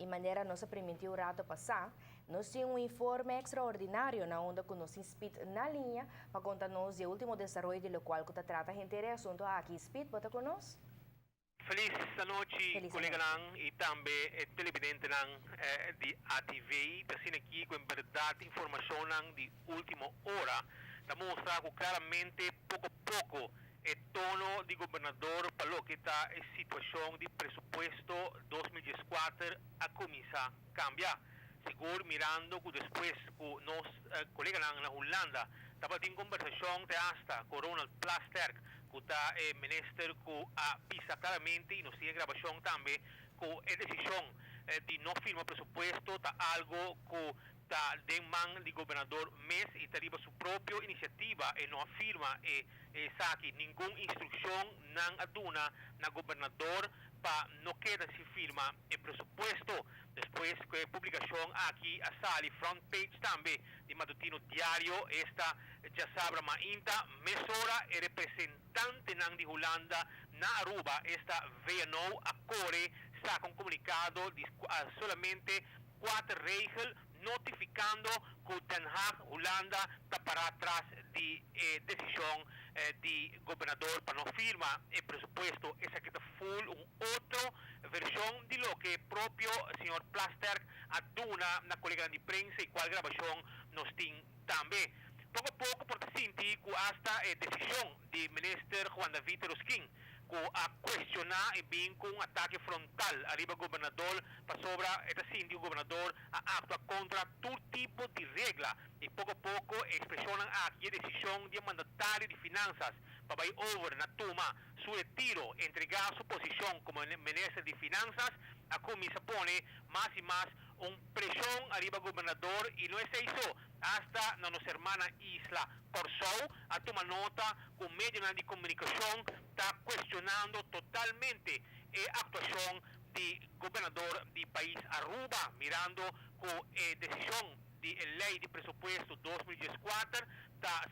Y manera nos a priminti un rato pasa, nos tin un informe extraordinario na unda cu nos tin Speed na liña pa conta nos e ultimo desaroyo di locual cu ta trata henter e asunto aki. Speed, bo ta cu nos? Feliz anochi, Feliz coleganan y tambe televidentenan di ATV. Asina aki cu en berdad informacion di ultimo ora ta mustra cu claramente poco poco e tono di gobernador pa loke ta e situacion di presupuesto 2014 a cuminsa cambia. Sigur mirando cu despues cu nos coleganan na Hulanda tabatin conversacion te hasta cu Ronald Plasterk, cu ta e minister, cu a bisa claramente, y nos tin grabacion tambe, cu e decision di no firma presupuesto ta algo cu ta den man di gobernador mes y ta riba su propio iniciativa e no a firma esaki. Ningun instruccion nan a duna na gobernador pa no keda sin firma e presupuesto. Despues cu e publicacion aki a sali front page tambe di matutino Diario esta diasabra mainta, mesora e representantenan di Hulanda na Aruba, esta VNO, a core saca un comunicado di solamente cuater regel notificando cu Den Haag, Hulanda, ta para atras di decision di gobernador pa no firma e presupuesto. Esaki ta full un otro version di loke propio señor Plasterk a duna na colega di prensa y cual grabacion nos tin tambe. Poco poco por sinti cu hasta e decision di minister Juan David Roskin, cu a cuestiona y bin cu un atake frontal ariba gobernador pasobra e ta sinti gobernador a actua contra tur tipo di regla, y poco poco expresion aki e decision di mandatario di finanzas pa bay over na tuma su retiro, entrega su posicion como minister di finanzas, a cuminsa pone mas y mas un presion ariba gobernador. Y no ta esey, hasta na nos hermana isla Corsou a tuma nota cu medio di comunicacion ta cuestionando totalmente e actuacion di gobernador di pais Aruba, mirando cu e decision di ley di presupuesto 2014 ta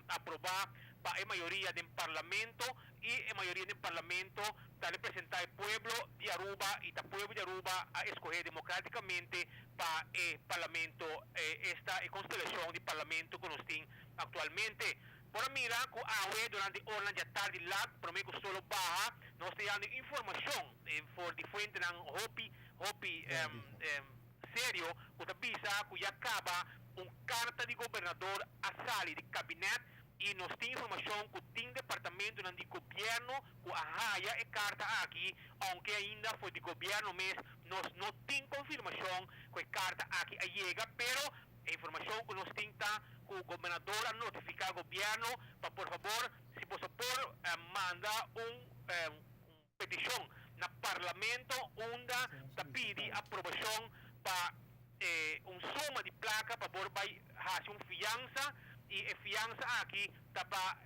aproba pa e mayoria di parlamento, y e mayoria di parlamento ta representa e pueblo di Aruba y e pueblo di Aruba a scoge democraticamente pa e parlamento, esta e constelacion di parlamento cu nos tin actualmente. Por mira cu awe durante ora di atardi laat, prome cu solo baha, nos tin informacion for di fuentenan hopi hopi serio cu ta bisa cu ya caba un carta di gobernador a sali di kabinet, y nos tin informacion cu tin departamento di gobierno cu a haya e carta aki, aunke ainda for di gobierno mes nos no tin confirmacion cu e carta aki a yega, pero e informacion cu nos tin ta cu gobernador a notifica gobierno pa por fabor, si por manda un peticion na parlamento unda ta pidi aprobacion pa un suma di placa pa por bay haci un fianza, y e fianza aki ta pa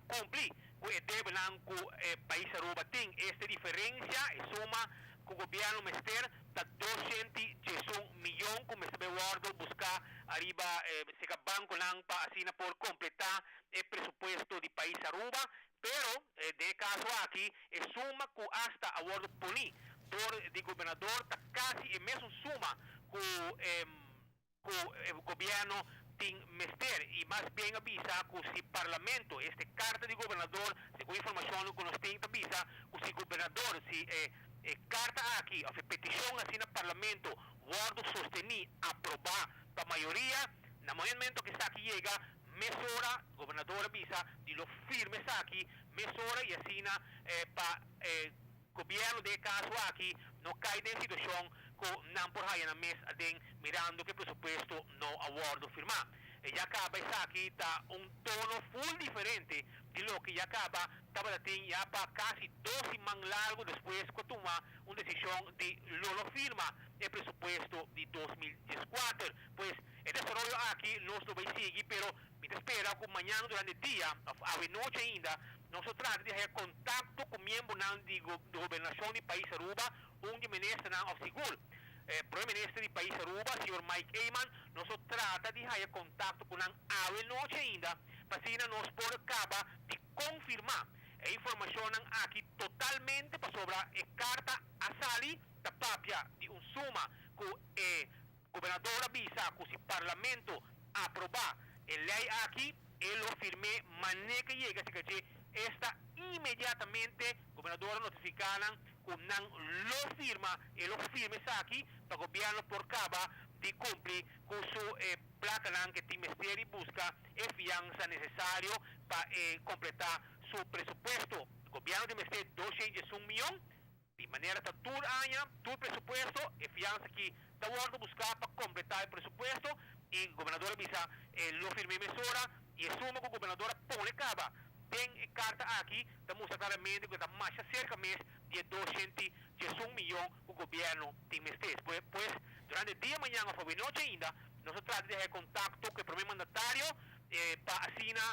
cumpli cu e debenan cu e pais Aruba tin. Esta diferencia e suma cu gobierno mester ta 211 miyon cu mester wordo busca ariba serca banconan pa asina por completa e presupuesto di pais Aruba. Pero den e caso aki e suma cu hasta a wordo poni door di gobernador ta casi e mesun suma cu gobierno tin mester, y mas bien a bisa cu si parlamento, este carta di gobernador, segun informacion cu nos tin, bisa cu si gobernador, si e carta aki of e peticion asina na parlamento wordo sosteni, aproba pa mayoria, na momento cu esaki yega, mesora gobernador a bisa di lo firma esaki mesora, y asina pa gobierno den e caso aki no cay den situacion cu nan por haya nan mes aden, mirando cu e presupuesto no a wordo firma. E ya caba esaki ta un tono full diferente di loke ya caba tabatin ya pa casi 2 siman largo despues cu a tuma un decision di lo no firma e presupuesto di 2014. Pues e desaroyo aki nos lo bay sigui, pero mi ta spera cu mañan durante dia of anochi ainda nos ta trata di haya contacto cu miembronan di gobernacion di pais Aruba, un di ministernan of sigur prome minister di pais Aruba, señor Mike Eman. Nos ta trata di haya contacto cu nan anochi ainda pa asina nos por caba di confirma e informacion aki totalmente pasobra e carta a sali. papia di un suma ku e gobernador a bisa ku si parlamento aprobá e lei aki, e lo firm'é manera ku yega serka dje. Esta inmediatamente gobernador a notifiká nan ku nan lo firma, e lo firma esaki pa gobièrnu por kaba di kumpli ku su plakanan ku tin mester di buska e fiansa nesesario pa e kompletá su presupuesto. Gobièrnu tin mester 201 mion. Di manera ta tur aña, tur presupuesto, e fiansa aki ta wòrdu buská pa kompletá e presupuesto i gobernador a bisa e lo firm'é mesora i e suma ku gobernador a pone kaba den e karta aki ta mustra klaramente ku ta masha serka mes di e 211 mion ku gobièrnu tin mester. Pues, durante dia mañan òf anochi ainda, nos a trata di haña kontakto ku e promé mandatario pa asina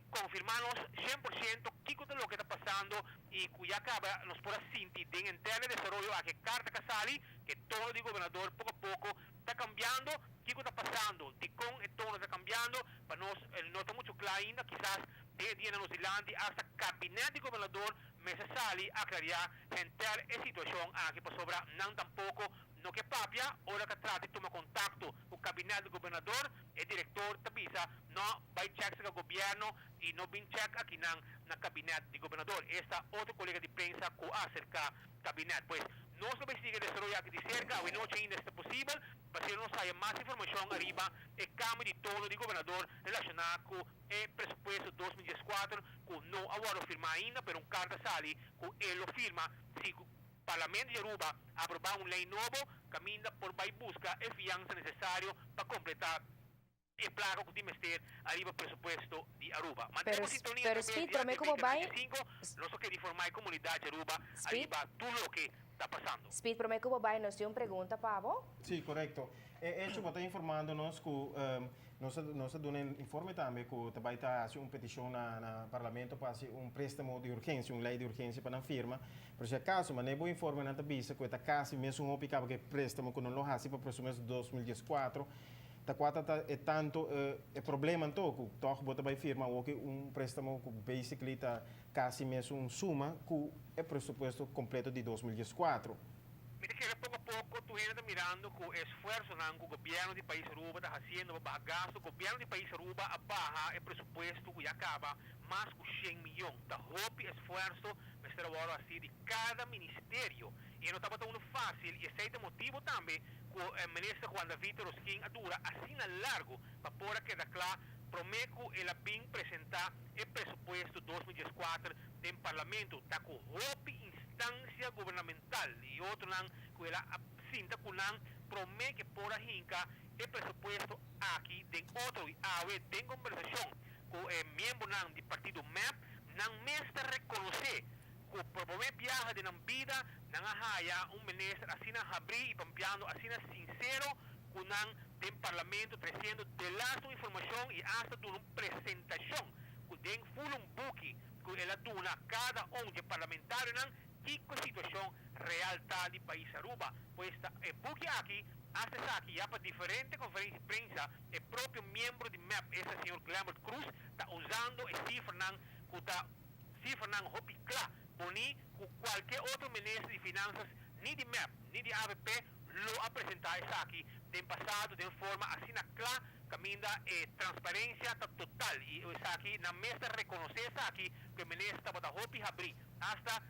konfirmá nos 100% kiko ta loke ta pasando i ku ya kaba nos por a sinti den henter desaroyo aki e karta ku a sali, ku e tono di gobernador poko a poko ta kambiando. Kiko ta pasando, dikon e tono ta kambiando, pa nos no ta muchu kla ainda. Kisas den dia nos dilanti hasta kabinèt di gobernador mester sali aklará henter e situashon aki, pasobra nan tampoko no ke papia. Ora ku trata di tuma kontakto ku kabinèt di gobernador, e direktor ta bisa: "No, bai check serka gobièrnu i no bin check aki nan na kabinèt di gobernador." Esta otro kolega di prensa ku a aserká kabinèt. Pues nos lo bai sigui desaroyá aki di serka anochi ainda, si ta posibel, pa asina nos haya mas informashon ariba e kambio di tono di gobernador relashoná ku e presupuesto 2014, ku no a wòrdu firmá ainda, pero un karta a sali ku e lo firma si Parlamento di Aruba aprobá un lei nobo kaminda por bai buska e fiansa nesesario pa kompletá e plaka ku tin mester ariba presupuesto di Aruba. Pero, pero Speed, promé ku bai Nos ke informá e komunidat di Aruba Speed? ariba tur loke ta pasando. Speed, promé ku bai, nos tin un pregunta pa bo. Si, korekto. E echo ku ta informando nos ku nos a duna un informe tambe ku tambe ta hasi un petishon na parlamento pa hasi un préstamo di urgensia, un lei di urgensia pa nan firma. Pero si akaso, ma bo informe nan ta bisa ku ta kasi mesun hopi kaba ku e préstamo ku nan lo hasi pa presupuesto 2014. Ta kua ta e tantu e problema anto ku toch bo ta bai firma ook un préstamo ku basically ta kasi mesun suma ku e presupuesto kompleto di 2014. Mi ta kere poko poko tur hende ta mirando ku esfuersonan ku gobièrnu di pais Aruba ta hasiendo pa baha gasto. Gobièrnu di pais Aruba a baha e presupuesto ku ya kaba mas ku 100 mion. Ta hopi esfuerso mester a hasí di kada ministerio. I no tabata un fásil i esei ta motibu tambe ku minister Juan David Yrausquin a dura asina largu pa por a keda kla promé ku el a bin presentá e presupuesto 2014 den parlamento. Ta ku hopi instansia gubernamental i otronan ku el a sinta ku nan promé ku por a hinka e presupuesto aki den otro. I awe den kombersashon ku e miembronan di partido MEP, nan mes ta rekonosé ku pa promé biaha den nan bida nan a haya un minister asina habrí i papiando asina sinsero ku nan den parlamento, tresiendo delaste informashon i hasta duna un presentashon ku den full un buki ku el a duna kada un di parlamentarionan kiko situashon real ta di pais Aruba. Pues e buki aki, hasta esaki ya pa diferente konferensia di prensa, e propio miembro di MEP, e señor Glenbert Cruz, ta usando e sifranan ku ta sifranan hopi kla, poni ku kualke otro minister di finansa, ni di MEP, ni di AVP, lo a presentá esaki den pasado den forma asina kla, kaminda e transparensia ta total. I esaki nan mes ta rekonosé esaki, ku e minister tabata hopi habrí. Hasta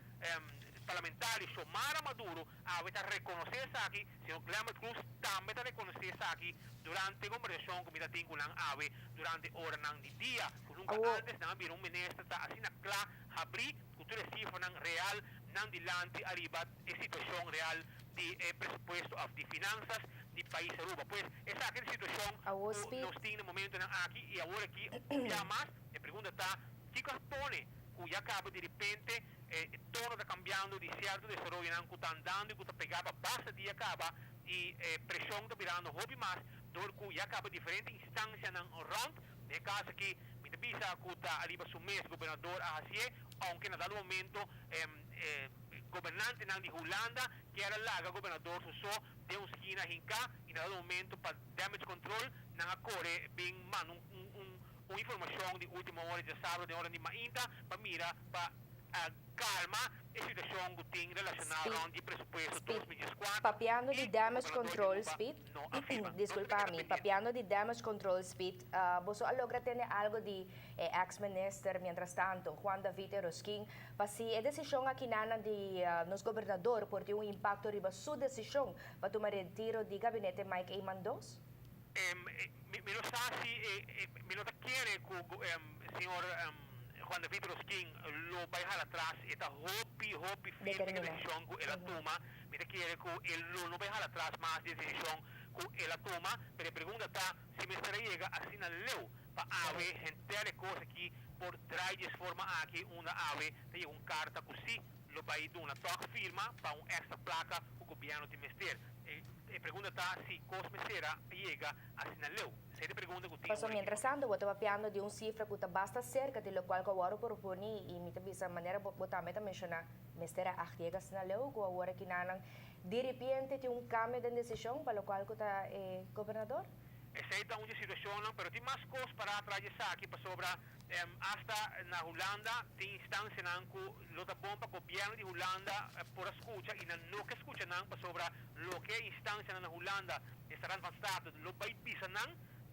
parlamentario Xiomara Maduro awe ta rekonosé esaki, señor Glenbert Cruz tambe ta rekonosé esaki durante e kombersashon ku mi tabatin ku nan awe durante oranan di dia. Ku nunka antes nan a mira un minister ta asina kla, habrí, ku tur e sifranan real nan dilanti ariba e situashon real di presupuesto òf di finansa di pais Aruba. Pues esaki ta e situashon Awo ku Speed. Nos tin na momentonan aki i awor aki ya mas e pregunta ta kiko a pone ku ya kaba di repente tono ta kambiando di sierto desaroyonan ku ta andando i ku ta pegá pa basta dia kaba i preshon ta birando hopi mas dor ku ya kaba diferente instansianan rònt. Den kaso aki mi ta bisa ku ta ariba su mes gobernador a hasié, aunke na dado momento gobernantenan di Hulanda kier a laga gobernador su so den un skina hinká i na dado momento pa damage control nan a kore bin manda un informashon di último ora djasabra den ora di mainta pa mira pa Calma e situacion cu tin relaciona Speed. Rond di presupuesto Speed. 2014 Papiando di y damage gobernador di control, Aruba Speed. no a firma. Disculpa mi, papiando di damage control, Speed, boso a logra tende algo di ex-minister, mientras tanto, Juan David Eroskin, pa si e decision akinan di nos gobernador por tin un impacto riba su decision pa tuma retiro di gabinete Mike Eman 2? Mi no sa si mi no ta kere cu señor Juan David Roskin lo bay hala atras. E ta hopi, hopi firme cu e Determina. Decision cu el a tuma. Mi ta kere cu e lo no bay hala atras mas di e decision cu el a tuma. Pero e pregunta ta si mester a yega asina leu pa awe henter e cos aki por draai di es forma aki unda awe ta yega un carta cu si lo bay duna toch firma pa un extra placa cu gobierno tin mester. E pregunta ta si cos mester a yega asina leu. Esey ta e pregunta cu tin Paso ora mientras tanto, bo ta papiando di un cifra cu ta basta cerca di locual cu awor proponi y mi ta bisa manera bo tambe ta menciona mester a yega asina leu cu awor akinan di repente tin un cambio den decision pa locual cu ta e gobernador? Esey ta un di situacionnan, pero tin mas cos para atras di esaki pasobra hasta na Hulanda tin instancianan cu lo ta bon pa gobierno di Hulanda por a scucha y nan no ke scucha nan pasobra loke instancianan na Hulanda, e Raad van State lo bay bisa nan,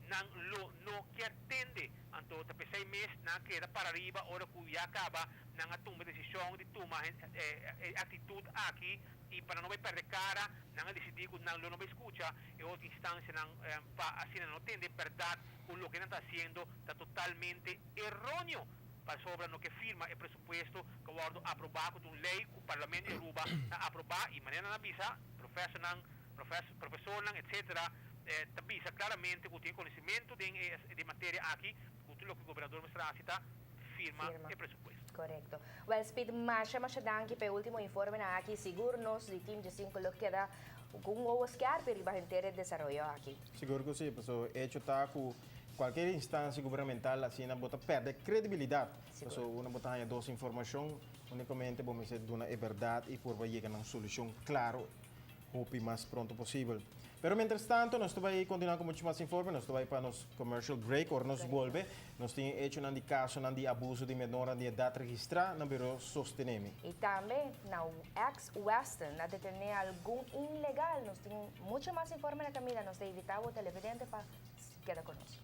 nan lo no kier tende. Anto ta pesey mes nan a keda para riba ora cu ya caba nan a tuma decision di tuma e actitud aki y pa nan no bay perde cara nan a dicidi cu nan lo no bay scucha e otro instancianan pa asina no tende berdad cu loke nan ta haciendo ta totalmente erroneo pasobra no ke firma e presupuesto cu a wordo aproba cu ta un ley cu Parlamento di Aruba a aproba y manera nan a bisa profesornan, profesornan etc. Ta bisa claramente cu tin conocimento den e materia aki cu tur loke gobernador mester haci ta firma Firma. E presupuesto. Correcto. Well, Speed, masha, masha danki pa e ultimo informe na aki. Sigur nos di Team G5 lo keda cu un ojo scherp riba henter e desaroyo aki. Sigur cu si, paso hecho ta cu cualkier instancia gubernamental asina bo ta perde credibilidad. Paso uno bo ta haya dos informacion, unicamente bo mester duna e berdad y por yega na un solucion claro hopi mas pronto posibel. Pero mientras tanto, nos ta bay continua cu mucho mas informe, nos ta bay pa nos commercial break, ora nos bolbe, nos tin hecho nan di caso nan di abuso di menor di edad registra na Bureau Sostenemi. Y tambe na ex-Westin a detene algun ilegal. Nos tin mucho mas informe na caminda. Nos ta invita e televidente pa keda cu nos.